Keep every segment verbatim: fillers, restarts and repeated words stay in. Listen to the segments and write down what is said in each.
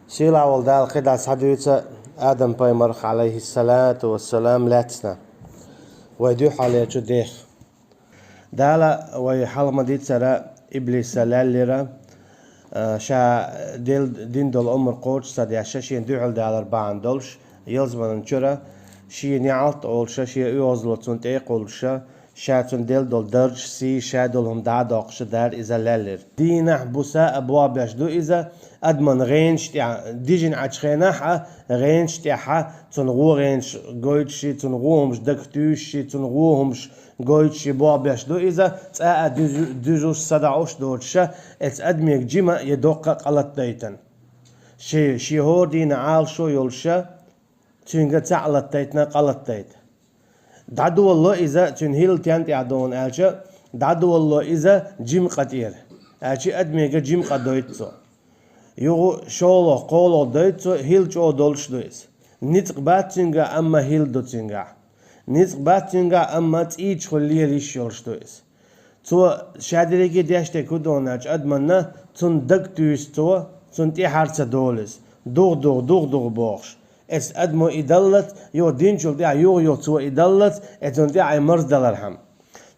Сийлахь волу Дала кхидӀа схьадуьйцу Адам-пайхамарх, Ӏалайхиссалату вассалам, лаьцна вай дуьххьарлечу дех. Дала вай хьалха ма-дийццара, иблиса лаьллера, а, ша дел-, дина долу омра кхочуш ца деш, шена дуьхьал далар бахьана долуш, ялсаманан чуьра шен неӀалт а олуш, шен оьгӀазло цунна тӀе а кхуллуш, ша цунна делла долу дарж, сий, ша долу хӀума дӀа а доккхуш дара иза лаьллера. Дийнахь, буса а болх беш ду иза, адаман гӀенаш тӀехь, дижина Ӏачу хенахь а, гӀенаш тӀехь а, цунна вон гӀенаш гойтуш, цунна вон хӀумаш дагах туьйсуш, цунна вон хӀумаш гойтуш болх беш ду иза, цкъа а дуьзу-, дуьзуш, садоӀуш доцуш, эцу адамега жима я доккха а къа латадайтина. Ши-, шен хӀора дийнан Ӏалашо йолуш, цуьнга цхьаъ латадайтина, къа латадайта. ДӀадолало иза, цуьнан хӀилла тен тӀехь ду хьуна аьлча, дӀадолало иза жима къа тӀера. Аьлча адамега жима къа дойту цо. Юха шолгӀа, кхоалгӀа дойту цо, хӀилла чӀогӀа долуш ду иза. Ницкъ бац цуьнгахь, амма хӀилла ду цуьнгахь. Ницкъ бац цуьнгахь, амма цӀийчухула лела йиш йолуш ду иза. Цо ша дерриге деш дерг хӀун ду хьуна аьлча, адаманна, цунна дагах туьйсу цо, цунна тӀаьхьара ца долу иза. ДугӀа-дугӀа, дугӀа-дугӀа бохуш. Эцу адамо и даллалц, юха динчул тӀаьхьа юха-юха цо и даллалц, эцунна тӀаьхьа и марздалархьама.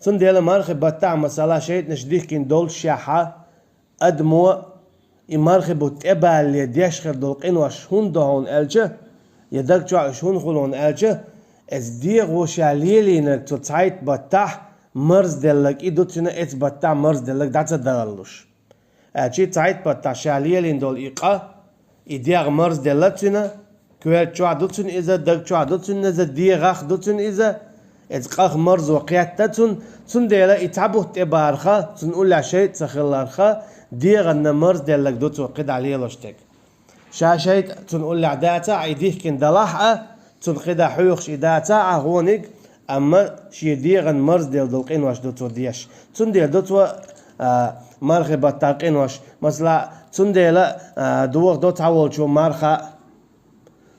Цундела мархи баттахь, масала, шайтӀанаш дихкина доллушехь, адамо и мархи бутт тӀебалале деш хир долу къинош хӀунда ду хьуна аьлча, я даг чохь уьш хӀунда хуьлу хьуна аьлча, эцу дегӀо ша лелийнарг цу цхьайтта баттахь марзделларг и ду цуьнан, эцу баттахь марзделларг дӀа ца далалуш. Аьлча цхьайтта баттахь ша лелийна долу и къа, и дегӀ марзделла цуьнан, коьрта чохь ду цуьнан иза, даг чохь ду цуьнан иза, дегӀах ду цуьнан иза, эцу къах марзо кхетта цунна, цундела и цхьа бутт тӀебарах, цунна уллехь шайтӀа ца хилларх, дегӀанна марзделларг ду цо кхидӀа лелош дерг. Ша шайтӀа цунна уллехь дацахь а, и дихкина далахь а, цунна кхидӀа хьоьхуш и дацахь а гӀониг, амма шен дегӀан марзделла долу къинош ду цо деш. Цундела ду цо, а, мархи баттахь къинош. Масала, цундела, а, дохадо цхьаволчо марха а.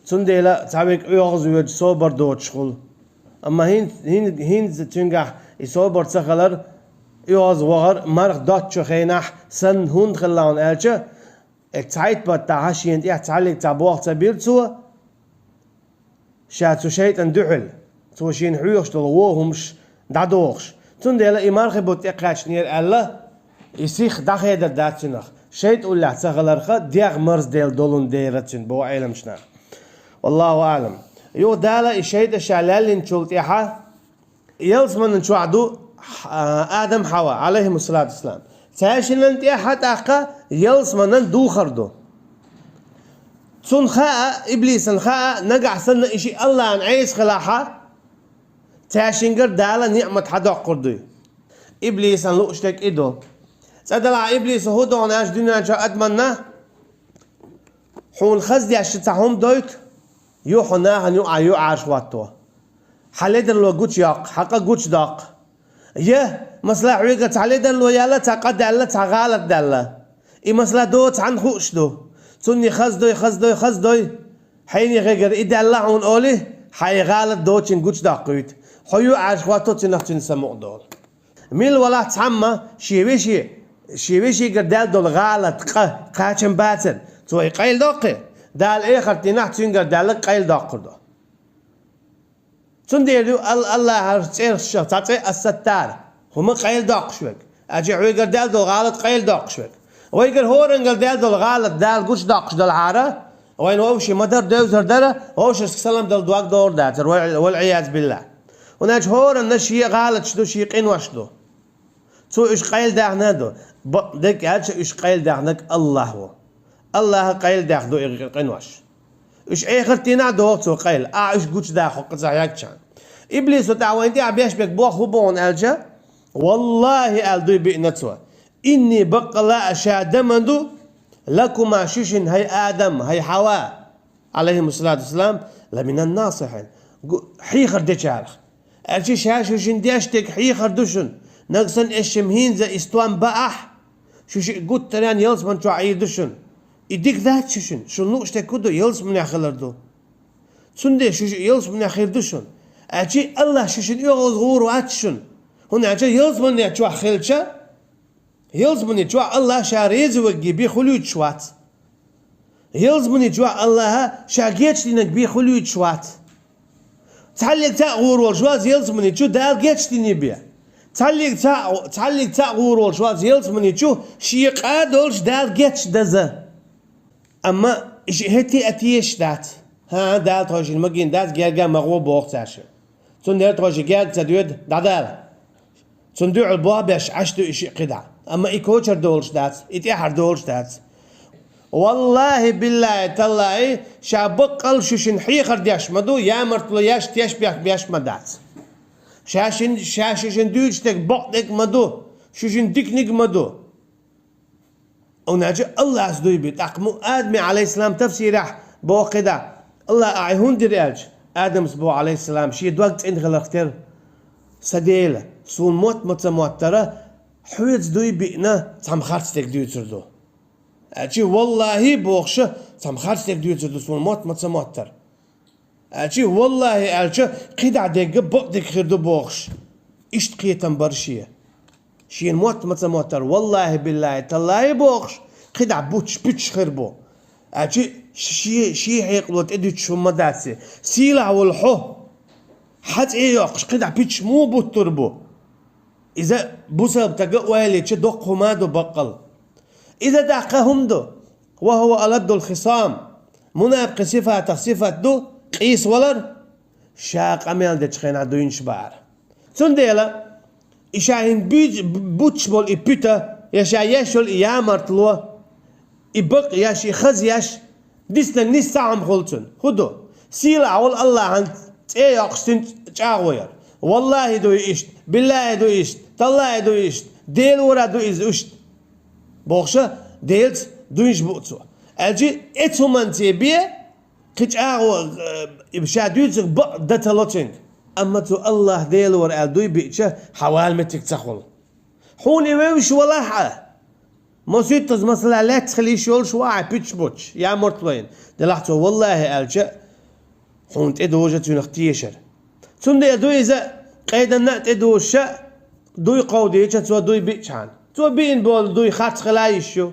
Цундела цхьа верг оьгӀаз воьдуш собар доцуш хуьлу. Амма хӀин-, хӀин-, хӀинца цуьнгахь и собар ца хилар, оьгӀаз вахар, марха доцучу хенахь санна хӀунда хилла хьуна аьлча, э, цхьайтта баттахь шена тӀехь цхьаллиг цхьа болх ца бира цо, ша цу шайтӀан дуьхьал, цо шена хьоьхуш долу вон хӀумаш дӀадохуш. Цундела и мархи бутт тӀекхаьчнера аьлла, и сих дӀахедар дац цуьнах. ШайтӀа уллехь ца хиларх, дегӀ марзделла долун дера цуьнан, боху Ӏеламчу наха. Валлаху аълам. Юха Дала и шайтӀа ша лаьллинчул тӀаьхьа, ялсаманан чохь ду, а, Адам, Хьава, Ӏалайхимуссалату вассалам. Цаьршиннан тӀаьхьа тӀаккха ялсаманан духар ду. Цунна хаьа, иблисан хаьа, нагахь санна и шиъ Аллахьан Ӏеса хилахь, цаьршингара Дала ниъмат хьадоккхур дуй. Иблисан лууш дерг и ду. Цкъа делахь иблиса хӀун ду хьуна аьлча дуьнен чохь адаманна, хьуна хаза деш цхьа хӀума дойту, юха хьо нахана юкъахь юьхьӀаьржа хӀотто. Хьан ледарло гучуйоккху, хьан къа гучудоккху. Я, масала, хьоьгара цхьа ледарло яьлла, цхьа къа даьлла, цхьа гӀалат даьлла. И, масала, доцу хьанна хууш ду? Цунна хаза дой, хаза дой, хаза дой. Хьенехегара и даьлла хьуна олий, хьан и гӀалат доцучуьнга гучудоккхуьйту. Хьо юьхьӀаьржа хӀотто, цуьнах цуьнан самукъа долу. Мила валахь цхьамма шен веши-, шен вешигара даьлла долу гӀалат, къа кхачам бацара, цо и къайладоккхий, Дала эхарт дийнахь цуьнгара даьлларг къайладоккхур ду. Цундела ю Ал-, Аллахьан цӀерах цхьа цӀе Ас-Саттар, хӀума къайладоккхуш верг. Аьлча хьоьгара даьлла долу гӀалат къайладоккхуш верг. Вайгара хӀорангара даьлла долу гӀалат Дала гучудоккхуш делахьара, вайна вовшийн ма-дарра девзар дара, вовшашка салам дала дог догӀур дацара, вал-, вал-Ӏиязу биллахӀ. ХӀунда аьлча хӀоранна шен гӀалаташ ду, шен къинош ду. Цо уьш къайладаьхна а ду. Бакъдерг аьлча, уьш къайладаьхнарг Аллахь ву. Аллахьа къайладаьхна ду и къинош. Уьш эхарт дийнахь а доху цо къайла, ахьа уьш гучудаккха хӀокху ца хьегчарна. Иблисо тӀехь вайна тӀехь беш берг болх хӀун бу хьуна аьлча, валлахӀи, аьлла дуй биъна цо. Инни, баккъалла а, ша дан ма ду, лакума, шуьшинна, хӀай Адам, хӀай Хьава, Ӏалайхимуссалату вассалам, ламинан насихьин, гу-, хьехар дечарах. Аьлча ша шуьшинна деш дерг хьехар ду шуна, нагахь санна эшшим хӀинца и стом баахь, шу шиъ гуттаренна ялсаман чохь Ӏийр ду шуна. И дика дац шуьшинна, шуна лууш дерг хӀун ду, ялсаманехь хилар ду. Цундела шу шиъ ялсаманехь хир ду шуна. Аьлча Аллахь шуьшинна оьгӀаз гӀур вац шуна. ХӀунда аьлча ялсамане чохь хилча, ялсамане чохь Аллахь ша реза верг бен хуьлуьйтуш вац. Ялсамани чохь Аллаха ша гечдинарг бен хуьлуьйтуш вац. Цхьаллиг цхьаъ гӀур волуш вац ялсамани чу Дала гечдина бен. Цхьаллиг цхьаъ, цхьаллиг цхьаъ гӀур волуш вац ялсамани чу шен къа долуш Дала гечдаза. Амма и шиъ хӀетте а тешаш дац. ХӀан, Дала тхойшинна магийна дац, герга а ма гӀо боху цаьрша. Цундела тхойшинна герга ца доьду, дӀадала. Цунна дуьхьал бохь беш Ӏаш ду и шиъ кхидӀа. Амма и кочар долуш дац, и тӀаьхьар долуш дац. Валлахи, биллахи, таллахи, ша баккъал шуьшинна хьехар деш ма ду, ямартло еш, тешбех беш ма дац. Ша шин, ша шуьшинна дуьйцуш дерг бакъдерг ма ду, шуьшинна диканиг ма ду. Оначу Аллас дуй би, тӀаккха мо Адаме, алейхиссалам, тафсирехь боху кхидӀа. Алла ахьи хӀунда дира аьлча, Адамс боху, алейхиссалам, шен дог цӀена хиларх тера: «Сан Дела, суна мотт ма ца моттара, хьоьца дуй биъна цхьамма харцдерг дуьйцур ду». Аьлчи, валлахи, бохуша, цхьамма харцдерг дуьйцур ду суна мотт ма ца моттара. Аьлчи, валлахи, аьлча, кхидӀа дегга бакъдерг хир ду бохуш. Иштта кхетам бара шен. Шена мотт ма ца моттара, валлахи, биллахи, таллахи бохуш, кхидӀа бутташ, пуьташ хир бу. Аьлчи, шен, шен хьекъало тӀедуьтуш хӀума дац. Сийлахь волу хьо. Хьан цӀе йоккхуш, кхидӀа пуьташ муха буттур бу? Иза бусалба стага ойла йича доккха хӀума ду баккъал. Иза даккха хӀума ду. Ва хӀува аладдул хисам. Мунапикъи сифатах сифат ду къийса валар, ша къамел дечу хенахь дуйнаш баар. Цундела, и ша хӀинца буьйцу, бутташ болу и пуьта, я ша еш йолу и ямартло, и бакъ еш, и хаза еш, дисинарг нисса хӀума хуьлу цуьнан. ХӀун ду? Сийлахь волу Аллахьан цӀе йоккхуш цуьнан чӀагӀо яр. Валлахи ду и иштта, биллахи ду иштта, таллахи ду иштта, Делора ду иза иштта. Бохуша, Делаца дуйнаш бу цо. Аьлчи, эцу хӀуманца бен, кхин чӀагӀо, э, ша дуьйцург бакъ дан ца ло цуьнга. Амма цо Аллах Делора аьлла дуй биъча, хьан вала меттиг ца хуьлу. Хьуна и вевзаш валахь а, масуьттаза масала лаьцна хила йиш йолуш ву ахь пуьташ бутташ, ямартло йина. Делахь цо валлахи аьлча, хьуна тӀедужу цуьнах тешар. Цундела ду иза, къеданна а тӀедужуша, дуй кховдийча, цо дуй биъчхьана. Цо биъна болу дуй харц хила йиш ю.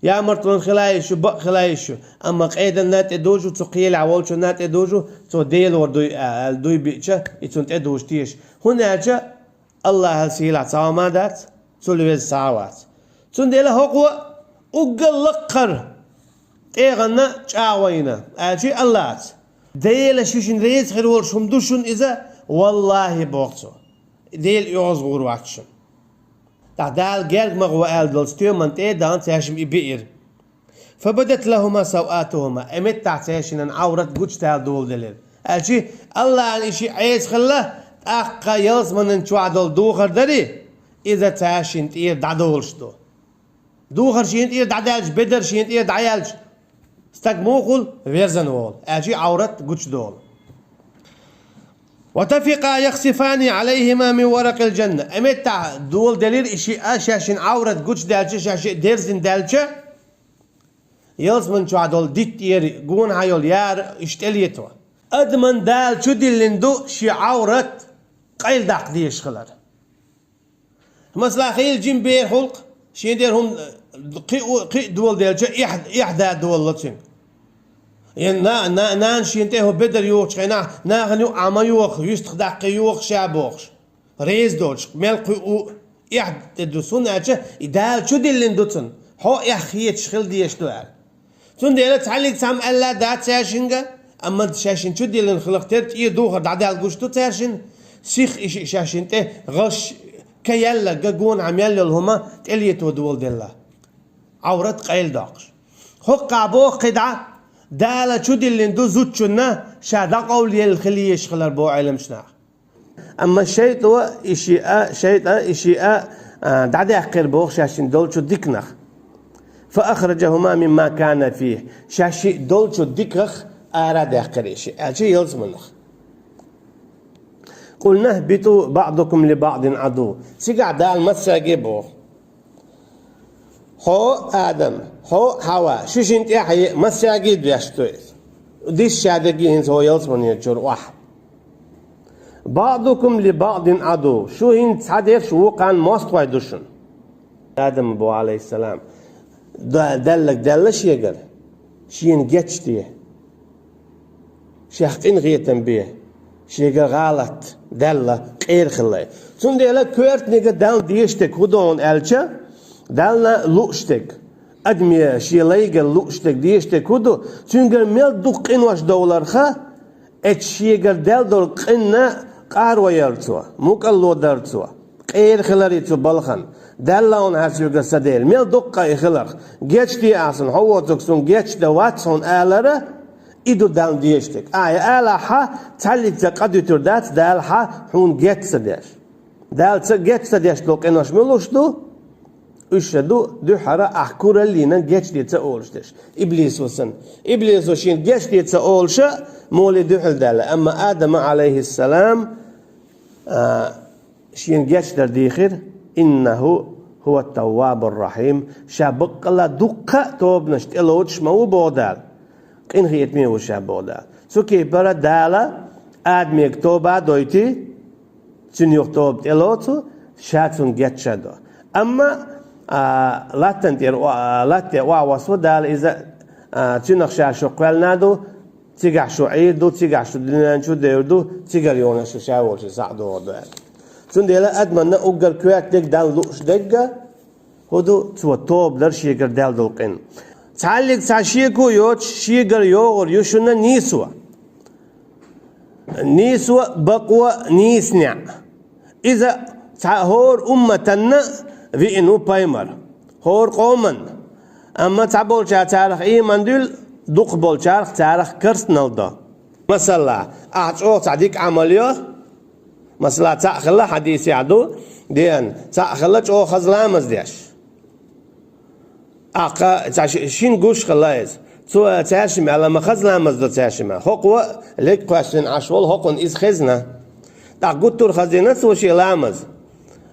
Ямартлон хила йиш ю, бакъ хила йиш ю. Амма къеданна тӀедужу, цу кхелехь волчунна тӀедужу, цо Делора дуй а аьлла дуй биъча, и цунна тӀедужу теша. ХӀунда аьлча Аллахьал сийлахь цхьа хӀума дац, цул веза цхьа а вац. Цундела хӀокхо уггар лакхара тӀегӀанна чӀагӀо йина, аьлчи Аллахьаца. Дела шуьшинна реза хир волуш хӀума ду шуна иза, валлахи, боху цо. Дела оьгӀаз гӀур вац шуна. ТӀаккха Дала герга ма гӀо аьлла долчу стоьман тӀе а даьхна, цаьршимма и биира. Фабадат лахума савъатухума, и меттахь цаьршинан Ӏаврат гучудала доладелира. Аьлчи, Аллахьан и шиъ Ӏеса хилла, тӀаккха ялсаманин чохь долу духар дарий, иза цаьршинна тӀера дӀадолуш ду. Духар шена тӀера дӀадаьлча, бедар шена тӀера дӀаяьлча, стаг муха хуьлу, верзана волу, аьлчи Ӏаврат гучудолу. Ва тафикъа яхсифани алайхима мин варакъил жанна. И меттахь доладелира и шиъ а, шаьшшинна Ӏаврат гучудаьлча, шаьшшиъ дерзина даьлча, ялсаман чохь долу дитт тӀера гонахьа йолу яра иштта тӀелето. Адаман Дала чудиллина ду шен Ӏаврат къайладаккха дезаш хилар. Масала, хийла жима бер хуьлу-кх, шен тӀера хӀума, кхин а, кхин а доладелча, эхь, эхь да долало цуьнга. Я на-, на-, нана шена тӀе хӀун бедар йохучу хенахь, нахана юкъа Ӏа ма йоха, юьстах даккхий йоха ша бохуш. Реза доцуш, мел кхуьу, эхь тӀе ду, хӀунда аьлча и Дала чудиллина ду цунна, хьо эхь хеташ хила дезаш ду аьлла. Цундела цхьаллиг цхьамма аьлла дац цаьршинга, амма шаьшшинна чудиллина хиларх тера тӀера духар дӀадаьлла гуш ду цаьршинна, сих и шиъ шаьшшинна тӀе гӀаш ка яьлла, га гонахьа мел йолу хӀума тӀелето доладелла. Ӏаврат къайладоккхуш. ХӀокхахь боху кхидӀа, Дала чудиллина ду зудчунна ша дӀакъовлаелла хила езаш хилар боху Ӏеламчу наха. Амма шайтӀа и шиъ а, шайтӀа и шиъ а, а, дӀадаьккхира боху шаьшшинна долчу диканах. Фа ахраджахума мимма кана фийхи. Шаьшшиъ долчу диках ара даьккхира и шиъ, аьлча ялсаманах. Къулна ихбиту баъдукум ли баъдин Ӏаду. Цигахь Дала массаьрге боху. Хьо, Адам, хьо, Хьава, шуьшинна тӀаьхье массаьрге а деш ду иза. Дисса дерриге хӀинца хьо ялсамане чуьра охьа. Баъдукум ли баъдин Ӏаду. Шу хӀинца цхьадерш вукхарна мостагӀий ду шуна. Адам бу, алейхиссалам, да-, даьлларг даьлла шегара. Шена гечде, шех къинхетам бе, шегара гӀалат даьлла къера хилла. Цундела коьртаниг Далла дезаш дерг хӀун ду аьлча, Далла лууш дерг, адаме шен лайгара лууш дерг, дезаш дерг хӀун ду, цуьнгара мел дукха къинош довларха, эцу шегара даьлла долу къинна къаро яр цо, мукӀарло дар цо, къера хилар цу балхана. Далла хьуна хьан соьгара са Дела, мел дукха и хиларх, гечде ахь суна, хьо воцург суна гечдан вац хьуна алара, и ду Далла дезаш дерг. Ахь и алахь, цхьаллигца къа дуьтур дац Дала хьан хьуна геч ца деш. Дала ца геч ца деш долу къинош муьлш ду? Уьш ша ду, дуьххьара ахь кураллина гечде ца олуш дерш, иблисо санна. Иблисо шена гечде ца олуша моле дуьхьал даьлла, амма Адама, Ӏалайхиссалам, а, шена гечдар дийхира: «Иннаху хӀува таввабур рахьим». Ша баккъалла дуккха а тобанаш тӀелоцуш ма ву, боху Дала. Къинхетаме ву ша, боху Дала. Цу кепара Дала Адамега тоба а дойтий, цуьнан юха тоба тӀелоцу, ша цунна геч а до. Амма, а, латтана тӀера, а, латта тӀе охьавоссо Дала иза, а, цуьнах ша шу кхоьллина ду, цигахь шу Ӏийр ду, цигахь шу дуьнен чу девр ду, цигара йогӀуш шу ша волчу схьа а догӀур ду аьлла. Цундела адаманна уггар коьртаниг Далла лууш дерг а хӀун ду, цо тоба дар шегара даьлла долу къин. Цхьаллиг цхьа шеко йоцуш шегара йогӀур ю шуна нийсо. Нийсо, бакъо, нийса неӀ. Иза цхьа хӀора умматанна веана ву пайхамар, хӀора къоманна. Амма цхьаболчара царах ийман дуьллу, дукхахболчарах царах керстанал до. Масала, ахь чӀогӀа цхьа дика Ӏамал йо, масала, цхьаъ хилла, хьадисехь ду деана, цхьаъ хилла чӀогӀа хаза ламаз деш. Ахь кха, цхьа ши-, шина гуш хилла иза. Цо цаьршимма аьлла, ма хаза ламаз до цаьршимма. ХӀокхо лерг кхоьссина Ӏаш волу, хӀокхунна иза хезна. ТӀаккха гуттар а хазийна цо шен ламаз.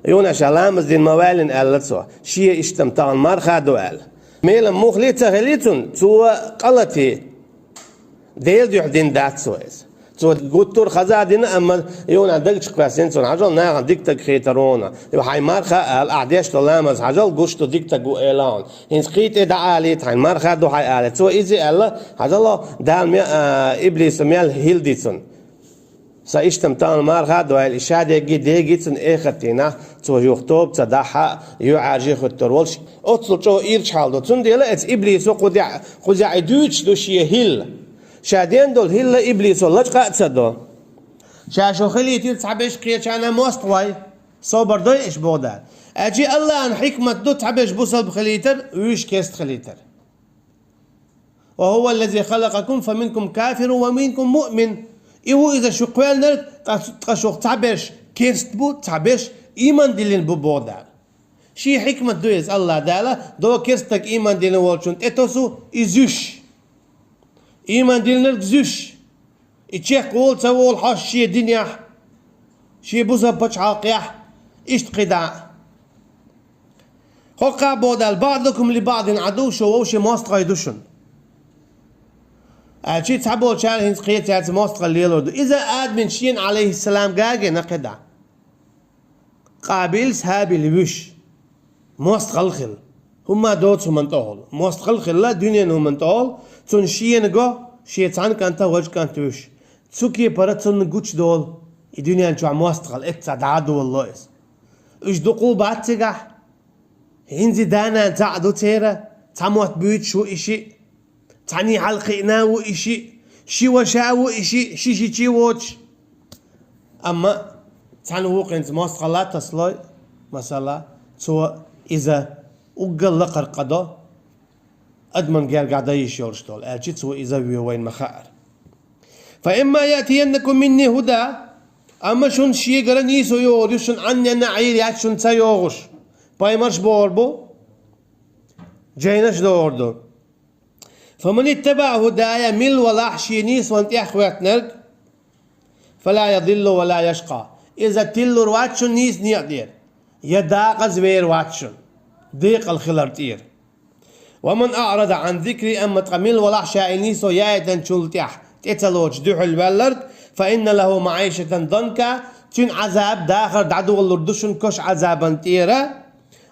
Юха ша ламаз дина ма ваьллина аьлла цо. Шен иштта-м тахана марха а ду аьлла. Мелам муххале а ца хилий цунна, цо къа латий. Делан дуьхьа дина дац цо иза. Цо гуттар а хаза а дина, амма юха дагчу кхоьссина цунна: «Хьажал, нахана дика стаг хетар ву хьуна. Ю хьайн марха а ала, ахь деш долу ламаз хьажал, гуш ду, дика стаг ву эла хьуна. ХӀинца кхин тӀе дӀаалийта, хьайн марха а ду хьайн», — аьлла. Цо иза аьлла, хьажал, Дала ме-, а, иблиса мел хӀилла ди цунна. Сан иштта-м тахана марха а до аьлла, и ша дегги дегги цунна эхартийнахь, цо юха тоба ца дахь а, юьхьӀаьржа хуьттур волуш, оццул чӀогӀа ирча хьал ду. Цундела эцу иблисо кхузахь, кхузахь и дуьйцуш ду шен хӀилла. Ша ден долу хӀилла иблисо лачкъа а ца до. Ша шу хилийтира цхьаберш кхечарна мостагӀий, собар дой аша, боху Дала. Аьлчи Аллахьан хьикмат ду цхьаберш бусалба хилийтар, вуьш керста хилийтар. «Ва хӀува ллази халакъакум фаминкум кафирун ва минкум муъмин». И ву иза шу кхоьллинарг, ткъа, ткъа шух цхьаберш керст бу, цхьаберш ийман диллина бу, боху Дала. Шен хьикмат ду иза Аллахь Дала, до керстаг ийман диллина волчун тӀе тосу и зуьш. Ийман диллинарг зуьш. И чекхволу ца волу хьо шен динехь, шен бусалба пачхьалкхехь, иштта кхидӀа. ХӀокху а боху Дала: «БаӀдукум ли баӀдин Ӏаду», шу вовшийн мостагӀий ду шуна. Аьлчи цхьаболчара хӀинца кхечаьрца мостагӀалла лелор ду. Иза Адамин шена, Ӏалайхиссалам, гагина кхидӀа. Къабилс ХӀабил вуьш. МостагӀалла хилла. ХӀумма доцу хӀуманна тӀехула. МостагӀалла хилла дуьненан хӀуманна тӀехула, цунна шена го, шен цхьана кӀанта важа кӀант вуьш. Цу кепара цунна гучудолу и дуьнен чохь мостагӀалла, эцца дӀа а долало иза. Уьш дукха бац цигахь. ХӀинца да-нана цхьаъ ду церан, цхьа мотт буьйцуш ву и шиъ. Цхьаьний хьалакхиъна ву и шиъ, ши ваша ву и шиъ, ши шичи воцуш. Амма цхьана вукхуьнца мостагӀалла тасалой, масала, цо иза уггар лакхара къа до, адаман гергахь дан йиш йолуш долу, аьлчи цо иза вуьйцу вайна ма хаара. «Фа имма яътияннакум минни хӀуда», амма шуна шегара нийсо йогӀур ю, шуна Ӏанненна Ӏийр яц шуна ца йогӀуш. Пайхамарш бохур бу, жайнаш догӀур ду. «Фаман иттабаъа хӀудая», милла валахь шен нийсонан тӀехь хӀоьттинарг, «фала ядиллу ва ла яшкъа», иза тиллур вац шуна нийса некъа тӀера, я дакъаза вер вац шуна, декъала хилар тӀера. «Ва ман аърада Ӏан зикри», амма ткъа милла валахь ша и нийсо яийтинчул тӀехь тӀе ца лоцуш дуьхьал ваьлларг, «фа инна лахӀу маӀишатан данка», цуьнан Ӏазаб дахар дӀадолалур ду шуна кош Ӏазабан тӀера,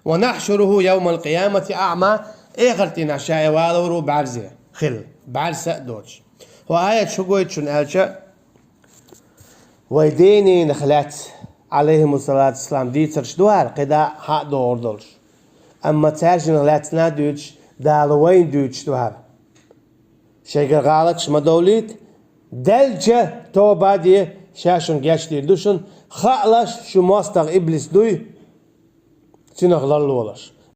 «ва нахьшурухӀу явмал къиямати аӀма», эхартан дийнахь ша и валор ву бӀаьрзе хилла. бӀарса а доцуш. ХӀокху аят хӀун гойту шуна аьлча, вай ден-ненах лаьцна, Ӏалайхимуссалату вассалам, дийцарш ду хӀара, кхидӀа а хьа а догӀур долуш. Амма цаьршинах лаьцна а дуьйцуш, Дала вайна дуьйцуш ду хӀара. Шайгара гӀалаташ ма довлийта, даьлча тоба а де, Ша шуна гечдийр ду шуна, хаалаш шу мостагӀа иблис дуй, цунах ларлолаш.